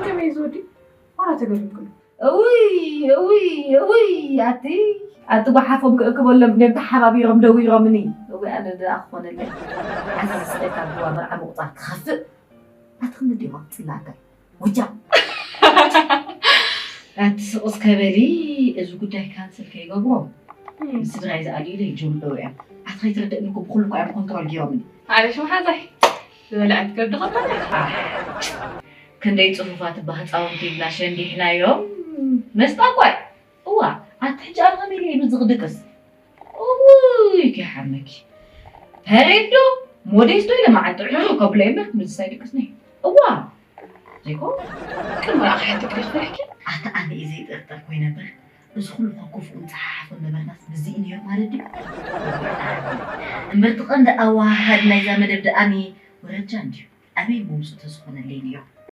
ከመይ ዝወዲ ዋላ ተገሪምኩ። እውይ እውይ እውይ ኣቲ ኣቲ ጓሓፎም ክእክበሎም ደም ተሓባቢሮም ደዊሮምኒ። እውይ ኣነ ደኣ ክኾነለይ። ኣዚ ስቐይታ ብዋ መርዓ ምቑፃር ትኸፍእ። ኣቲ ክንዲ ዲማ ፅላተ ውጃ። ኣቲ ስቕ እስከ በሊ፣ እዚ ጉዳይ ካንስል ከይገብሮ። ስድራይ ዝኣልዩለይ ጀምበው እዮም። ኣቲ ከይትርድእኒ እኮ ብኩሉ እኮ እዮም ኮንትሮል ገይሮምኒ። ኣለ ሽም ሓዛይ ዝበልዐት ከብዲ ኸበደ። ክንደይ ጽፉፋት እባ ህጻውንቲ ኢልና ሸንዲሕናዮም። መስጣ እኳ እዋ ኣቲ ሕጂ ኣነ ከመይ ኢለ ምስ ዝቕድቅስ? እውይ ከይሓመኪ። ፐሬዶ ሞዴስቶ ኢለ መዓልቲ ዕርር ከብሎ እምበር ምስሳ ይድቅስኒ። እዋ ዘይኮ ቅድሚ ረኣኺ ሕንቲ ክልክ በልሕኪ። ኣቲ ኣነ እየ ዘይጥርጥር ኮይነ እምበር እዚ ኩሉ እኳ ኮፍኡን ጸሓሓፉን ነበርናስ ብዚ እዩ ነይሩ ማለት ድዩ? እምበር እቲ ቀንዲ ኣወሃሃድ ናይዛ መደብ ደኣኒ ወረጃ እንድዩ። ኣበይ ምውፁ ተዝኾነለይ ነይሩ።